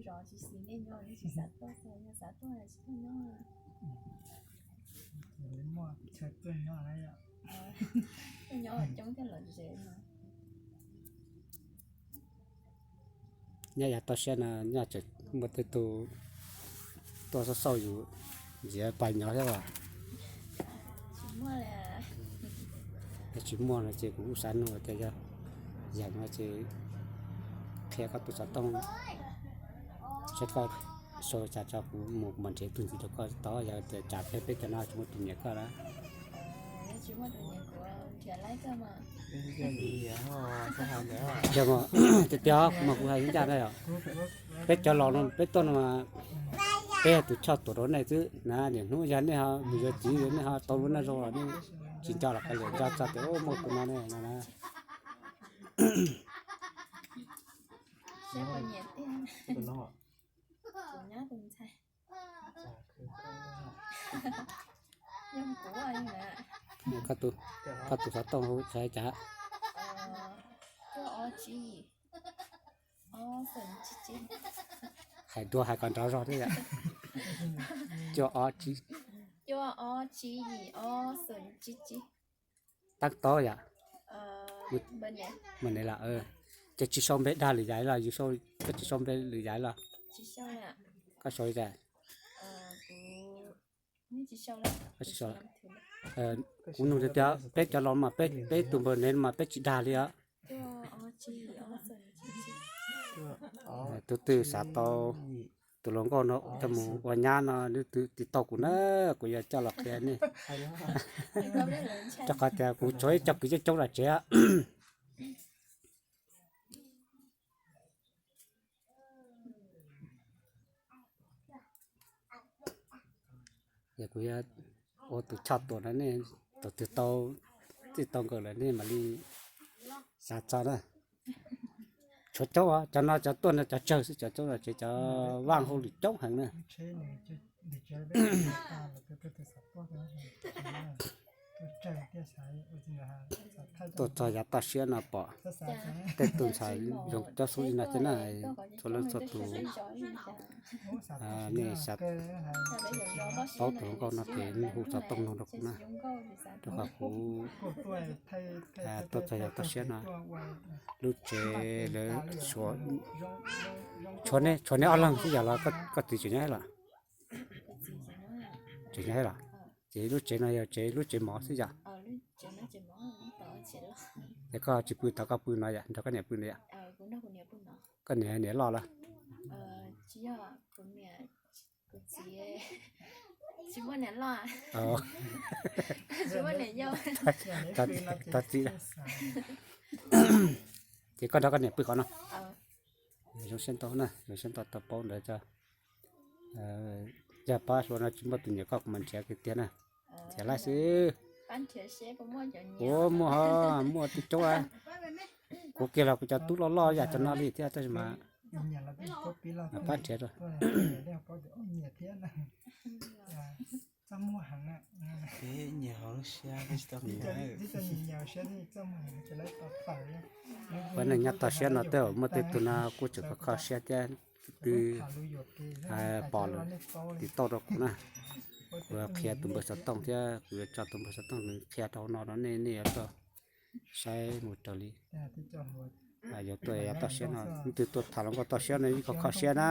Zov tsis xis nej nyob, nej tsis xav tuaj, yog xav tuaj tsis tuaj nyob. Muaj chaw tuaj nyob na yom. Tuaj nyob coob thiab los ze no. Nyob yav toj siab no nyob tseem muaj tej tug tuaj xauj xauj yus ntxiv pais nyob thiab as. Yog tsis muaj no ces kuv kuj xav nug tias yog yam no ces qhia koj tus xov tooj seb koj sau cas tso kuv mus mam nrhiav tus ntxiv rau koj tod, yog tias tsam peb peb cov no tsis muaj tus nyiam koj na. Tiag tiag mas kuv hais ncaj ncaj na yom. Peb cov los no peb tuaj no mas peb yog tus choj tuam rau nej xwb na, niaj hnub yog nej ho mus yuav txiv nej ho tau lub neej zoo los nej tsis nco los kav liam, nco txog tias muaj tus no ne no na. Koj tus xov tooj hu txhais cas? Hais dua hais kom nrov zog thiab yom. Cuaj ob tsib. Tab tau yom. Mas ne lam, ces tsis sau npe dag lwm yam los, yus sau, koj tsis sau npe lwm yam los? Koj sau li cas? Kuv nug tias peb cov los mas peb, peb tus npawb ne mas peb tsis dag li os. Tus twg xav tau tus hluas nkauj no coj mus ua nyab no nws twb tiv tauj kuv na, kuv yuav coj los qhia nej. Rau qhov tias kuv tshuav ib co kwv coob coob lawm tsev. Kuv yuav ua tus choj tuam no, nej tus twg tau, twb tau nkawd lawm nej mam li xav tso na. Tshuav coob os, cov no cov tuaj no cov tsawg xwb, cov coob no ces cov vaj hauj lwm coob heev na. Tuaj txog yav toj siab no pom tej tus ntxhais zoo cov xub li no thiab na, txhua leej txhua tus. Nej xav paub tus hluas nkauj no ces hu xov tooj no rau kuv na, rau qhov kuv tuaj txog yav toj siab no. Lub tsev lawv tshuav, tshuav neb ob leeg xwb yog los koj txiv tseem nyob thiab los? Tseem nyob thiab los? Ces lub tsev no yog tsev, lub tsev mov xwb yom? Es koj tsis pw tod, koj pw no yom, nrog koj niam pw no yom? Koj niam, niam loj los? Tsis muaj niam loj. Tsis muaj niam yau. Txi, ces koj nrog koj niam pw qhov no. Zoo siab ntau na, zoo siab ntau tau paub ntawd tso. Yog pab hluas no tsis muaj tus nyiam koj kuv mam nrhiav kiag tiag na. Nrhiav laij xwb. Ua muaj ho, muaj tib coob a. Kuv kiag los kuv cov tub loj loj yam cov no li thiab tab sis mas pab nrhiav rau. Pab neeg nyob toj siab no tej zaum muaj tej tug no kuj tseem kho kho siab thiab, twb pom lawm tiv tauj rau kuv na. Kuv qhia tus npawb xov tooj thiab kuv yuav tso tus npawb xov tooj nws qhia rau no rau nej, nej yuav tuaj saib mus raws li. Yuav tuaj yav toj siab no, leej twg tuaj tham hluas nkauj toj siab no yeej kho kho siab na.